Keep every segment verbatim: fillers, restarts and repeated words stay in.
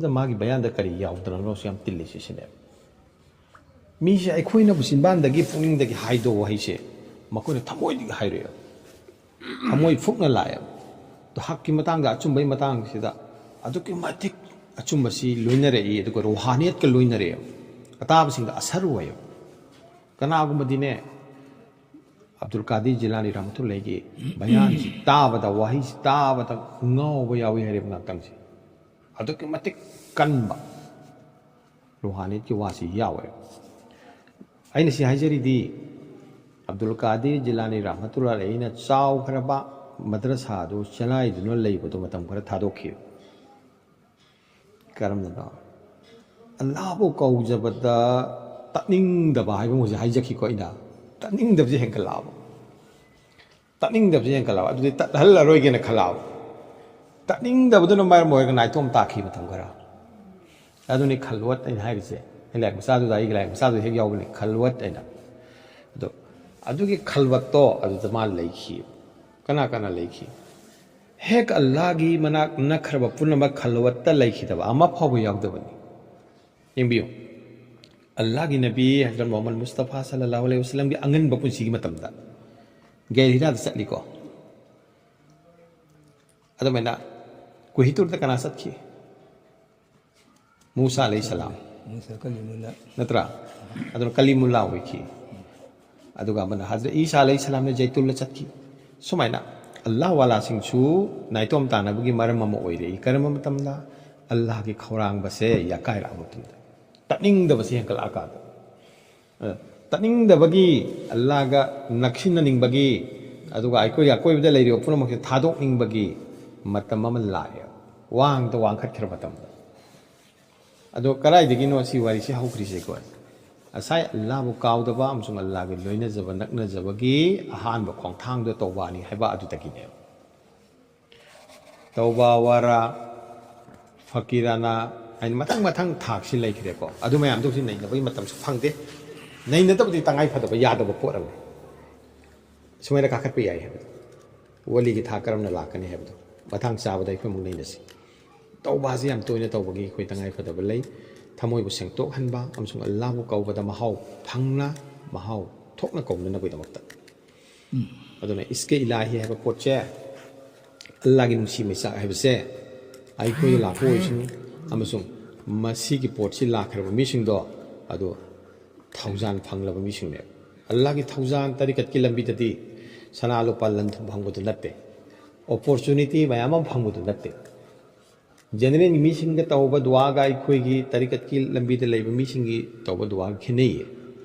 ꯃꯥꯒꯤ ꯕꯌꯥꯟꯗ ꯀꯔꯤ ꯌꯥꯎꯗꯅꯅꯣꯁꯨ ꯌꯥꯝ ꯇꯤꯜꯂꯤꯁꯦ ꯁꯤꯅꯦ꯫ ꯃꯤꯁꯦ ꯑꯩꯈꯣꯏꯅꯕꯨ ꯆꯤꯟꯕꯥꯟꯗꯒꯤ ꯄꯨꯛꯅꯤꯡꯗꯒꯤ ꯍꯥꯏꯗꯣꯛꯑꯣ ꯍꯥꯏꯁꯦ ꯃꯈꯣꯏꯅ ꯊꯃꯣꯏꯗꯒꯤ ꯍꯥꯏꯔꯛꯑꯦꯕ꯫ ꯊꯃꯣꯏ ꯐꯨꯛꯅ ꯂꯥꯛꯑꯦꯕ꯫ ꯑꯗꯣ ꯍꯛꯀꯤ ꯃꯇꯥꯡꯗ, ꯑꯆꯨꯝꯕꯒꯤ ꯃꯇꯥꯡꯁꯤꯗ ꯑꯗꯨꯛꯀꯤ ꯃꯇꯤꯛ ꯑꯆꯨꯝꯕꯁꯤ ꯂꯣꯏꯅꯔꯛꯏ, ꯑꯗꯨꯒ ꯔꯣꯍꯥꯅꯤꯌꯠꯀ ꯂꯣꯏꯅꯔꯛꯑꯦꯕ꯫ ꯑꯇꯥꯕꯁꯤꯡꯗ ꯑꯁꯔ ꯑꯣꯏꯌꯦꯕ꯫ ꯀꯅꯥꯒꯨꯝꯕꯗꯤꯅꯦ, ꯑꯕꯗꯨꯜ ꯀꯥꯗꯤꯔ ꯖꯤꯂꯥꯅꯤ ꯔꯍꯃꯇꯨꯜꯂꯥꯍꯤꯒꯤ ꯕꯌꯥꯟꯁꯤ ꯇꯥꯕꯗ, ꯋꯥꯍꯩꯁꯤ ꯇꯥꯕꯗ ꯉꯥꯎꯕ ꯌꯥꯎꯏ ꯍꯥꯏꯔꯤꯕ ꯉꯥꯛꯇꯪꯁꯦ꯫ ꯑꯗꯨꯛꯀꯤ ꯃꯇꯤꯛ ꯀꯟꯕ ꯔꯨꯍꯥꯅꯤꯌꯠꯀꯤ ꯋꯥꯁꯤ ꯌꯥꯎꯋꯦ꯫ ꯑꯩꯅ ꯁꯤ ꯍꯥꯏꯖꯔꯤꯗꯤ, ꯑꯕꯗꯨꯜ ꯀꯥꯗꯤꯔ ꯖꯤꯂꯥꯅꯤ ꯔꯍꯃꯇꯨꯜꯂꯥꯍꯤꯅ ꯆꯥꯎꯈ꯭ꯔꯕ ꯃꯗ꯭ꯔꯁꯥꯗꯨ ꯆꯂꯥꯏꯗꯨꯅ ꯂꯩꯕꯗꯨ ꯃꯇꯝ ꯈꯔ ꯊꯥꯗꯣꯛꯈꯤ꯫ ꯀꯔꯝꯅꯅꯣ? ꯑꯜꯂꯥꯍꯕꯨ ꯀꯧꯖꯕꯗ ꯇꯠꯅꯤꯡꯗꯕ ꯍꯥꯏꯕ ꯑꯃ ꯍꯧꯖꯤꯛ ꯍꯥꯏꯖꯈꯤꯀꯣ ꯑꯩꯅ꯫ ꯇꯠꯅꯤꯡꯗꯕꯁꯦ ꯍꯦꯟꯒꯠꯂꯛꯑꯕ꯫ ꯇꯠꯅꯤꯡꯗꯕꯁꯦ ꯍꯦꯟꯒꯠꯂꯛꯑꯕ꯫ ꯑꯗꯨꯗꯤ ꯇꯠꯍꯜꯂꯔꯣꯏꯒꯦꯅ ꯈꯜꯂꯛꯑꯕ꯫ ꯇꯠꯅꯤꯡꯗꯕꯗꯨꯅ ꯃꯔꯝ ꯑꯣꯏꯔꯒ ꯅꯥꯏꯇꯣꯝ ꯇꯥꯈꯤ ꯃꯇꯝ ꯈꯔ꯫ ꯑꯗꯨꯅꯤ ꯈꯜꯋꯠ ꯑꯩꯅ ꯍꯥꯏꯔꯤꯁꯦ꯫ ꯑꯩ ꯂꯥꯏꯔꯤꯛ ꯃꯆꯥꯗꯨꯗ, ꯑꯩꯒꯤ ꯂꯥꯏꯔꯤꯛ ꯃꯆꯥꯗꯨꯗ ꯍꯦꯛ ꯌꯥꯎꯕꯅꯤ, ꯈꯜꯋꯠ ꯑꯩꯅ꯫ ꯑꯗꯣ ꯑꯗꯨꯒꯤ ꯈꯜꯋꯠꯇꯣ ꯑꯗꯨꯗ ꯃꯥ ꯂꯩꯈꯤ꯫ ꯀꯅꯥ ꯀꯅꯥ ꯂꯩꯈꯤ? ꯍꯦꯛ ꯑꯜꯂꯥꯒꯤ ꯃꯅꯥꯛ ꯅꯛꯈ꯭ꯔꯕ ꯄꯨꯝꯅꯃꯛ ꯈꯜꯋꯠꯇ ꯂꯩꯈꯤꯗꯕ ꯑꯃ ꯐꯥꯎꯕ ꯌꯥꯎꯗꯕꯅꯤ꯫ ꯌꯦꯡꯕꯤꯌꯨ, ꯑꯜꯂꯥꯒꯤ ꯅꯕꯤ ꯍꯖꯔꯠ ꯃꯨꯍꯝꯃꯗ ꯃꯨꯁꯇꯐꯥ ꯁꯜꯂꯜꯂꯥꯍꯨ ꯑꯂꯩꯍꯤ ꯋꯁꯜꯂꯝꯒꯤ ꯑꯉꯟꯕ ꯄꯨꯟꯁꯤꯒꯤ ꯃꯇꯝꯗ ꯒꯦꯔꯤꯔꯥꯗ ꯆꯠꯂꯤꯀꯣ꯫ ꯑꯗꯨꯃꯥꯏꯅ ꯀꯨꯍꯤꯇꯨꯔꯗ ꯀꯅꯥ ꯆꯠꯈꯤ? ꯃꯨꯁꯥ ꯑꯂꯩꯍꯤ ꯁꯂꯥꯝ꯫ ꯃꯨꯁꯥ ꯀꯂꯤꯃꯨꯜꯂꯥ꯫ ꯅꯠꯇ꯭ꯔꯥ? ꯑꯗꯨꯅ ꯀꯂꯤꯃꯨꯜꯂꯥ ꯑꯣꯏꯈꯤ꯫ ꯑꯗꯨꯒ ꯑꯃꯅ ꯍꯖꯔꯠ ꯏꯁꯥ ꯑꯂꯩꯍꯤ ꯁꯂꯥꯝꯅ ꯖꯩꯇꯨꯜꯗ ꯆꯠꯈꯤ꯫ ꯁꯨꯃꯥꯏꯅ ꯑꯜꯂꯥꯍ ꯋꯥꯂꯥꯁꯤꯡꯁꯨ ꯅꯥꯏꯇꯣꯝ ꯇꯥꯅꯕꯒꯤ ꯃꯔꯝ ꯑꯃ ꯑꯣꯏꯔꯛꯏ꯫ ꯀꯔꯝꯕ ꯃꯇꯝꯗ? ꯑꯜꯂꯥꯍꯒꯤ ꯈꯧꯔꯥꯡꯕꯁꯦ ꯌꯥꯀꯥꯏꯔꯛꯑꯕ ꯃꯇꯝꯗ, ꯇꯠꯅꯤꯡꯗꯕꯁꯦ ꯍꯦꯟꯒꯠꯂꯛꯑꯀꯥꯟꯗ꯫ ꯑ, ꯇꯠꯅꯤꯡꯗꯕꯒꯤ, ꯑꯜꯂꯥꯍꯒ ꯅꯛꯁꯤꯟꯅꯅꯤꯡꯕꯒꯤ, ꯑꯗꯨꯒ ꯑꯩꯈꯣꯏꯒꯤ ꯑꯀꯣꯏꯕꯗ ꯂꯩꯔꯤꯕ ꯄꯨꯝꯅꯃꯛꯁꯦ ꯊꯥꯗꯣꯛꯅꯤꯡꯕꯒꯤ ꯃꯇꯝ ꯑꯃ ꯂꯥꯛꯑꯦ, ꯋꯥꯡꯗ ꯋꯥꯡꯈꯠꯈ꯭ꯔ ꯃꯇꯝꯗ꯫ ꯑꯗꯣ ꯀꯗꯥꯏꯗꯒꯤꯅꯣ ꯁꯤ ꯋꯥꯔꯤꯁꯤ ꯍꯧꯈ꯭ꯔꯤꯁꯦꯀꯣ? ꯉꯁꯥꯏ ꯑꯜꯂꯥꯍꯕꯨ ꯀꯥꯎꯗꯕ ꯑꯃꯁꯨꯡ ꯑꯜꯂꯥꯍꯒ ꯂꯣꯏꯅꯖꯕ, ꯅꯛꯅꯖꯕꯒꯤ ꯑꯍꯥꯟꯕ ꯈꯣꯡꯊꯥꯡꯗꯣ ꯇꯧꯕꯥꯅꯤ ꯍꯥꯏꯕ ꯑꯗꯨꯗꯒꯤꯅꯦꯕ꯫ ꯇꯧꯕꯥ ꯋꯥꯔꯥ, ꯐꯀꯤꯔꯥꯅꯥ ꯍꯥꯏꯅ ꯃꯊꯪ ꯃꯊꯪ ꯊꯥꯛꯁꯤ ꯂꯩꯈ꯭ꯔꯦꯀꯣ꯫ ꯑꯗꯨ ꯃꯌꯥꯝꯗꯣ ꯍꯧꯖꯤꯛ ꯅꯩꯅꯕꯒꯤ ꯃꯇꯝꯁꯨ ꯐꯪꯗꯦ꯫ ꯅꯩꯅꯗꯕꯗꯤ ꯇꯉꯥꯏ ꯐꯗꯕ, ꯌꯥꯗꯕ ꯄꯣꯠ ꯑꯃꯅꯤ꯫ ꯁꯨꯃꯥꯏꯅ ꯀꯥꯈꯠꯄ ꯌꯥꯏ ꯍꯥꯏꯕꯗꯣ, ꯋꯥꯂꯤꯒꯤ ꯊꯥꯛ ꯀꯔꯝꯅ ꯂꯥꯛꯀꯅꯤ ꯍꯥꯏꯕꯗꯣ ꯃꯇꯥꯡ ꯆꯥꯕꯗ ꯑꯩꯈꯣꯏ ꯑꯃꯨꯛ ꯅꯩꯅꯁꯤ꯫ ꯇꯧꯕ ꯑꯁꯤ ꯌꯥꯝ ꯇꯣꯏꯅ ꯇꯧꯕꯒꯤ ꯑꯩꯈꯣꯏ ꯇꯉꯥꯏ ꯐꯗꯕ ꯂꯩ꯫ ꯊꯃꯣꯏꯕꯨ ꯁꯦꯡꯇꯣꯛꯍꯟꯕ ꯑꯃꯁꯨꯡ ꯑꯜꯂꯥꯍꯕꯨ ꯀꯧꯕꯗ ꯃꯍꯥꯎ ꯐꯪꯅ, ꯃꯍꯥꯎ ꯊꯣꯛꯅ ꯀꯧꯅꯅꯕꯒꯤꯗꯃꯛꯇ꯫ ꯑꯗꯨꯅ ꯏꯁꯀꯦ ꯏꯂꯥꯍꯤ ꯍꯥꯏꯕ ꯄꯣꯠꯁꯦ, ꯑꯜꯂꯥꯍꯒꯤ ꯅꯨꯡꯁꯤ ꯃꯩꯆꯥꯛ ꯍꯥꯏꯕꯁꯦ ꯑꯩꯈꯣꯏꯗ ꯂꯥꯛꯄ ꯑꯣꯏꯁꯅꯨ, ꯑꯃꯁꯨꯡ ꯃꯁꯤꯒꯤ ꯄꯣꯠꯁꯤ ꯂꯥꯛꯈ꯭ꯔꯕ ꯃꯤꯁꯤꯡꯗꯣ ꯑꯗꯨ ꯊꯧꯖꯥꯜ ꯐꯪꯂꯕ ꯃꯤꯁꯤꯡꯅꯦꯕ꯫ ꯑꯜꯂꯥꯍꯒꯤ ꯊꯧꯖꯥꯜ ꯇꯔꯤꯀꯠꯀꯤ ꯂꯝꯕꯤꯗꯗꯤ ꯁꯅꯥ ꯂꯨꯄꯥ ꯂꯟ ꯊꯨꯝ ꯐꯪꯕꯗꯨ ꯅꯠꯇꯦ, ꯑꯣꯄꯣꯔꯆꯨꯅꯤꯇꯤ ꯃꯌꯥꯝ ꯑꯃ ꯐꯪꯕꯗꯨ ꯅꯠꯇꯦ꯫ ꯖꯦꯅꯔꯦꯜꯒꯤ ꯃꯤꯁꯤꯡꯒ ꯇꯧꯕ ꯗꯨꯋꯥꯒ ꯑꯩꯈꯣꯏꯒꯤ ꯇꯔꯤꯀꯠꯀꯤ ꯂꯝꯕꯤꯗ ꯂꯩꯕ ꯃꯤꯁꯤꯡꯒꯤ ꯇꯧꯕ ꯗꯨꯋꯥꯒ ꯈꯦꯠꯅꯩꯌꯦ꯫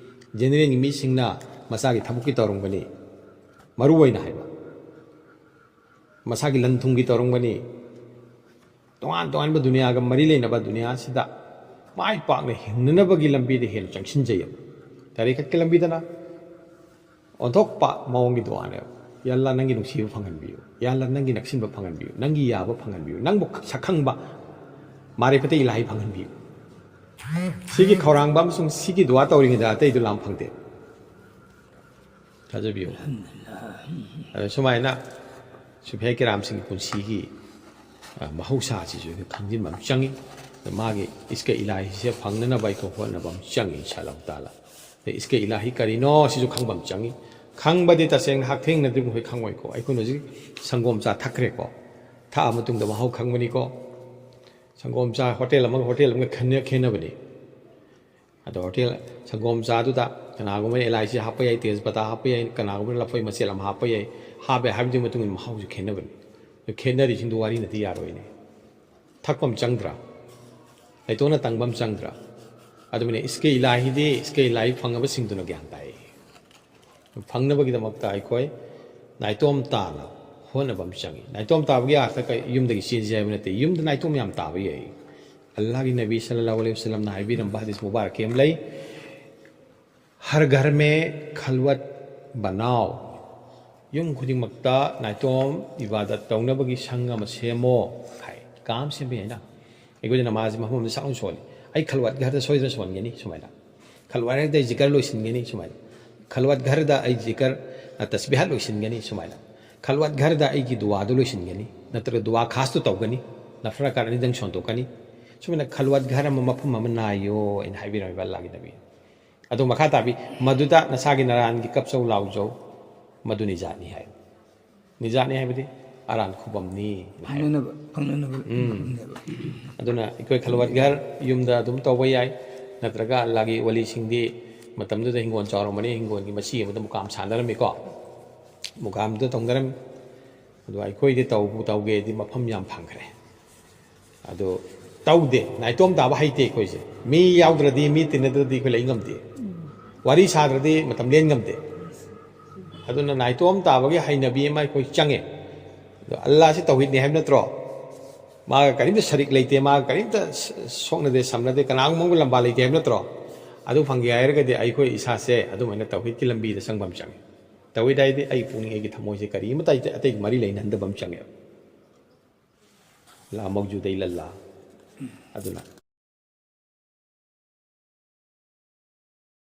ꯖꯦꯅꯔꯦꯜꯒꯤ ꯃꯤꯁꯤꯡꯅ ꯃꯁꯥꯒꯤ ꯊꯕꯛꯀꯤ ꯇꯧꯔꯝꯒꯅꯤ, ꯃꯔꯨ ꯑꯣꯏꯅ ꯍꯥꯏꯕ, ꯃꯁꯥꯒꯤ ꯂꯟ ꯊꯨꯝꯒꯤ ꯇꯧꯔꯝꯒꯅꯤ, ꯇꯣꯉꯥꯟ ꯇꯣꯉꯥꯟꯕ ꯗꯨꯅꯤꯌꯥꯒ ꯃꯔꯤ ꯂꯩꯅꯕ ꯗꯨꯅꯤꯌꯥꯁꯤꯗ ꯃꯥꯏ ꯄꯥꯛꯅ ꯍꯤꯡꯅꯅꯕꯒꯤ ꯂꯝꯕꯤꯗ ꯍꯦꯟꯅ ꯆꯪꯁꯤꯟꯖꯩꯌꯦꯕ꯫ ꯇꯔꯤꯀꯠꯀꯤ ꯂꯝꯕꯤꯗꯅ ꯑꯣꯟꯊꯣꯛꯄ ꯃꯑꯣꯡꯒꯤ ꯗꯨꯋꯥꯅꯦꯕ꯫ "ꯌꯥ ꯑꯜꯂꯥ, ꯅꯪꯒꯤ ꯅꯨꯡꯁꯤꯕ ꯐꯪꯍꯟꯕꯤꯌꯨ꯫ ꯌꯥ ꯑꯜꯂꯥ, ꯅꯪꯒꯤ ꯅꯛꯁꯤꯟꯕ ꯐꯪꯍꯟꯕꯤꯌꯨ꯫ ꯅꯪꯒꯤ ꯌꯥꯕ ꯐꯪꯍꯟꯕꯤꯌꯨ꯫ ꯅꯪꯕꯨ ꯁꯛꯈꯪꯕ ꯃꯥꯔꯤꯐꯇ ꯏꯂꯥꯍꯤ ꯐꯪꯍꯟꯕꯤꯌꯨ"꯫ ꯁꯤꯒꯤ ꯈꯧꯔꯥꯡꯕ ꯑꯃꯁꯨꯡ ꯁꯤꯒꯤ ꯗꯨꯋꯥ ꯇꯧꯔꯤꯉꯩꯗ ꯑꯇꯩꯗꯨ ꯂꯥꯝ ꯐꯪꯗꯦ꯫ ꯊꯥꯖꯕꯤꯌꯨ꯫ ꯑꯗ ꯁꯨꯃꯥꯏꯅ ꯁꯨꯐꯤꯌꯥ ꯀꯤꯔꯥꯝꯁꯤꯡꯒꯤ ꯄꯨꯟꯁꯤꯒꯤ, ꯑ, ꯃꯍꯧꯁꯥꯁꯤꯁꯨ ꯑꯩꯈꯣꯏ ꯈꯪꯖꯤꯟꯕ ꯑꯃ ꯆꯪꯉꯤ꯫ ꯑꯗ ꯃꯥꯒꯤ ꯏꯁꯀ ꯏꯂꯥꯍꯤꯁꯦ ꯐꯪꯅꯅꯕ ꯑꯩꯈꯣꯏ ꯍꯣꯠꯅꯕ ꯑꯃ ꯆꯪꯉꯤ, ꯏꯟꯁꯥ ꯑꯜꯂꯥꯍꯨ ꯇꯥꯂꯥ꯫ ꯑꯗ ꯏꯁꯀ ꯏꯂꯥꯍꯤ ꯀꯔꯤꯅꯣ ꯁꯤꯁꯨ ꯈꯪꯕ ꯑꯃ ꯆꯪꯉꯤ꯫ ꯈꯪꯕꯗꯤ ꯇꯁꯦꯡꯅ ꯍꯛꯊꯦꯡꯅꯗꯤ ꯃꯈꯣꯏ ꯈꯪꯉꯣꯏꯀꯣ꯫ ꯑꯩꯈꯣꯏꯅ ꯍꯧꯖꯤꯛ ꯁꯪꯒꯣꯝ ꯆꯥ ꯊꯛꯈ꯭ꯔꯦꯀꯣ꯫ ꯊꯛꯑ ꯃꯇꯨꯡꯗ ꯃꯍꯥꯎ ꯈꯪꯕꯅꯤꯀꯣ꯫ ꯁꯪꯒꯣꯝ ꯆꯥ ꯍꯣꯇꯦꯜ ꯑꯃꯒ ꯍꯣꯇꯦꯜ ꯑꯃꯒ ꯈꯦꯠꯅ-, ꯈꯦꯠꯅꯕꯅꯤ꯫ ꯑꯗꯣ ꯍꯣꯇꯦꯜ ꯁꯪꯒꯣꯝ ꯆꯥꯗꯨꯗ ꯀꯅꯥꯒꯨꯝꯕꯅ ꯑꯦꯂꯥꯏꯆꯤ ꯍꯥꯞꯄ ꯌꯥꯏ, ꯇꯦꯖꯄꯇꯥ ꯍꯥꯞꯄ ꯌꯥꯏ, ꯀꯅꯥꯒꯨꯝꯕꯅ ꯂꯐꯣꯏ ꯃꯆꯦꯠ ꯑꯃ ꯍꯥꯞꯄ ꯌꯥꯏ꯫ ꯍꯥꯞꯄꯦ ꯍꯥꯏꯕꯗꯨꯒꯤ ꯃꯇꯨꯡ ꯏꯟꯅ ꯃꯍꯥꯎꯁꯨ ꯈꯦꯠꯅꯕꯅꯤ꯫ ꯑꯗꯨ ꯈꯦꯠꯅꯔꯤꯁꯤꯡꯗꯨ ꯋꯥꯔꯤꯅꯗꯤ ꯌꯥꯔꯣꯏꯅꯦ꯫ ꯊꯛꯄ ꯑꯃ ꯆꯪꯗ꯭ꯔꯥ? ꯂꯩꯇꯣꯟꯅ ꯇꯪꯕ ꯑꯃ ꯆꯪꯗ꯭ꯔꯥ? ꯑꯗꯨꯃꯥꯏꯅ ꯏꯁꯀꯦ ꯏꯂꯥꯍꯤꯗꯤ, ꯏꯁꯀꯦ ꯏꯂꯥꯍꯤ ꯐꯪꯉꯕꯁꯤꯡꯗꯨꯅ ꯒ꯭ꯌꯥꯟ ꯇꯥꯏ꯫ ꯐꯪꯅꯕꯒꯤꯗꯃꯛꯇ ꯑꯩꯈꯣꯏ ꯅꯥꯏꯇꯣꯝ ꯇꯥꯅ ꯍꯣꯠꯅꯕ ꯑꯃ ꯆꯪꯉꯤ꯫ ꯅꯥꯏꯇꯣꯝ ꯇꯥꯕꯒꯤ ꯑꯥꯔꯊ ꯀꯩ-, ꯌꯨꯝꯗꯒꯤ ꯆꯦꯟꯁꯤ ꯍꯥꯏꯕ ꯅꯠꯇꯦ꯫ ꯌꯨꯝꯗ ꯅꯥꯏꯇꯣꯝ ꯌꯥꯝ ꯇꯥꯕ ꯌꯥꯏ꯫ ꯑꯜꯂꯥꯍꯒꯤ ꯅꯕꯤ ꯁꯜꯂꯜꯂꯥꯍꯨ ꯑꯂꯩꯍꯤ ꯋꯁꯜꯂꯝꯅ ꯍꯥꯏꯕꯤꯔꯝꯕ ꯍꯗꯤꯁ ꯃꯨꯕꯥꯔꯛꯀꯤ ꯑꯃ ꯂꯩ, "ꯍꯔ ꯘꯔ ꯃꯦ ꯈꯜꯋꯠ ꯕꯅꯥꯎ", ꯌꯨꯝ ꯈꯨꯗꯤꯡꯃꯛꯇ ꯅꯥꯏꯇꯣꯝ ꯏꯕꯥꯗꯠ ꯇꯧꯅꯕꯒꯤ ꯁꯪ ꯑꯃ ꯁꯦꯝꯃꯣ ꯍꯥꯏ꯫ ꯀꯥ ꯑꯃ ꯁꯦꯝꯕ ꯌꯥꯏꯅ꯫ ꯑꯩꯈꯣꯏꯗꯤ ꯅꯃꯥꯖ ꯃꯐꯝ ꯑꯃꯗ ꯆꯥꯎꯅ ꯁꯣꯜꯂꯤ꯫ ꯑꯩ ꯈꯜꯋꯠ ꯘꯔꯗ ꯁꯣꯏꯗꯅ ꯁꯣꯟꯒꯅꯤ ꯁꯨꯃꯥꯏꯅ꯫ ꯈꯜꯋꯠ ꯘꯔꯗ ꯑꯩ ꯖꯤꯀꯔ ꯂꯣꯏꯁꯤꯟꯒꯅꯤ ꯁꯨꯃꯥꯏꯅ꯫ ꯈꯜꯋꯠ ꯘꯔꯗ ꯑꯩ ꯖꯤꯀꯔ, ꯑ, ꯇꯁꯕꯤꯍꯥꯠ ꯂꯣꯏꯁꯤꯟꯒꯅꯤ ꯁꯨꯃꯥꯏꯅ꯫ ꯈꯜꯋꯠ ꯘꯔꯗ ꯑꯩꯒꯤ ꯗꯨꯋꯥꯗꯨ ꯂꯣꯏꯁꯤꯟꯒꯅꯤ, ꯅꯠꯇ꯭ꯔꯒ ꯗꯨꯋꯥ ꯈꯥꯁꯇꯨ ꯇꯧꯒꯅꯤ꯫ ꯑꯜꯐ ꯔꯀꯥꯠ ꯑꯅꯤꯗꯪ ꯁꯣꯟꯗꯣꯛꯀꯅꯤ꯫ ꯁꯨꯃꯥꯏꯅ ꯈꯜꯋꯠ ꯘꯔ ꯑꯃ, ꯃꯐꯝ ꯑꯃ ꯅꯥꯏꯌꯣ ꯍꯥꯏꯅ ꯍꯥꯏꯕꯤꯔꯝꯃꯤꯕ ꯑꯜꯂꯥꯍꯒꯤ ꯅꯕꯤ꯫ ꯑꯗꯣ ꯃꯈꯥ ꯇꯥꯕꯤ, "ꯃꯗꯨꯗ ꯅꯁꯥꯒꯤ ꯅꯔꯥꯟꯒꯤ ꯀꯞꯆꯧ ꯂꯥꯎꯖꯧ, ꯃꯗꯨ ꯅꯤꯖꯥꯠꯅꯤ" ꯍꯥꯏ꯫ ꯅꯤꯖꯥꯠꯅꯤ ꯍꯥꯏꯕꯗꯤ ꯑꯔꯥꯟ ꯈꯨꯕꯝꯅꯤ ꯍꯥꯏ꯫ ꯐꯪꯅꯅꯕ ꯐꯪꯅꯅꯕ ꯎꯝ꯫ ꯐꯪꯅꯅꯕ꯫ ꯑꯗꯨꯅ ꯑꯩꯈꯣꯏ ꯈꯜꯋꯠ ꯘꯔ ꯌꯨꯝꯗ ꯑꯗꯨꯝ ꯇꯧꯕ ꯌꯥꯏ, ꯅꯠꯇ꯭ꯔꯒ ꯑꯜꯂꯥꯍꯒꯤ ꯋꯥꯂꯤꯁꯤꯡꯗꯤ ꯃꯇꯝꯗꯨꯗ ꯍꯤꯡꯒꯣꯜ ꯆꯥꯎꯔꯝꯕꯅꯤ, ꯍꯤꯡꯒꯣꯜꯒꯤ ꯃꯆꯤ ꯑꯃꯗ ꯃꯨꯀꯥꯝ ꯁꯥꯟꯅꯔꯝꯃꯤꯀꯣ, ꯃꯨꯀꯥꯝꯗꯨꯗ ꯇꯧꯅꯔꯝꯃꯤ꯫ ꯑꯗꯣ ꯑꯩꯈꯣꯏꯗꯤ ꯇꯧꯕꯨ ꯇꯧꯒꯦꯗꯤ ꯃꯐꯝ ꯌꯥꯝ ꯐꯪꯈ꯭ꯔꯦ꯫ ꯑꯗꯣ ꯇꯧꯗꯦ, ꯅꯥꯏꯇꯣꯝ ꯇꯥꯕ ꯍꯩꯇꯦ ꯑꯩꯈꯣꯏꯁꯦ꯫ ꯃꯤ ꯌꯥꯎꯗ꯭ꯔꯗꯤ, ꯃꯤ ꯇꯤꯟꯅꯗ꯭ꯔꯗꯤ ꯑꯩꯈꯣꯏ ꯂꯩ ꯉꯝꯗꯦ, ꯋꯥꯔꯤ ꯁꯥꯗ꯭ꯔꯗꯤ ꯃꯇꯝ ꯂꯦꯟ ꯉꯝꯗꯦ꯫ ꯑꯗꯨꯅ ꯅꯥꯏꯇꯣꯝ ꯇꯥꯕꯒꯤ ꯍꯩꯅꯕꯤ ꯑꯃ ꯑꯩꯈꯣꯏ ꯆꯪꯉꯦ꯫ ꯑꯗꯣ ꯑꯜꯂꯥꯁꯤ ꯇꯧꯍꯤꯗꯅꯤ ꯍꯥꯏꯕ ꯅꯠꯇ꯭ꯔꯣ? ꯃꯥꯒ ꯀꯔꯤꯝꯇ ꯁꯔꯤꯛ ꯂꯩꯇꯦ, ꯃꯥꯒ ꯀꯔꯤꯝꯇ ꯁ-, ꯁꯣꯛꯅꯗꯦ ꯁꯝꯅꯗꯦ, ꯀꯅꯥꯒꯨꯝꯕ ꯑꯃꯒ ꯂꯝꯕꯥ ꯂꯩꯇꯦ ꯍꯥꯏꯕ ꯅꯠꯇ꯭ꯔꯣ? ꯑꯗꯨ ꯐꯪꯒꯦ ꯍꯥꯏꯔꯒꯗꯤ ꯑꯩꯈꯣꯏ ꯏꯁꯥꯁꯦ ꯑꯗꯨꯃꯥꯏꯅ ꯇꯧꯍꯤꯗꯀꯤ ꯂꯝꯕꯤꯗ ꯆꯪꯕ ꯑꯃ ꯆꯪꯉꯦ꯫ ꯇꯧꯍꯤꯗ ꯍꯥꯏꯗꯤ ꯑꯩ ꯄꯨꯛꯅꯤꯡ, ꯑꯩꯒꯤ ꯊꯃꯣꯏꯁꯦ ꯀꯔꯤꯃꯇ ꯑꯇꯩ, ꯑꯇꯩꯒ ꯃꯔꯤ ꯂꯩꯅꯍꯟꯗꯕ ꯑꯃ ꯆꯪꯉꯦꯕ꯫ ꯂꯥ ꯃꯧꯖꯨꯗꯩ ꯂꯜꯂꯥ꯫ ꯑꯗꯨꯅ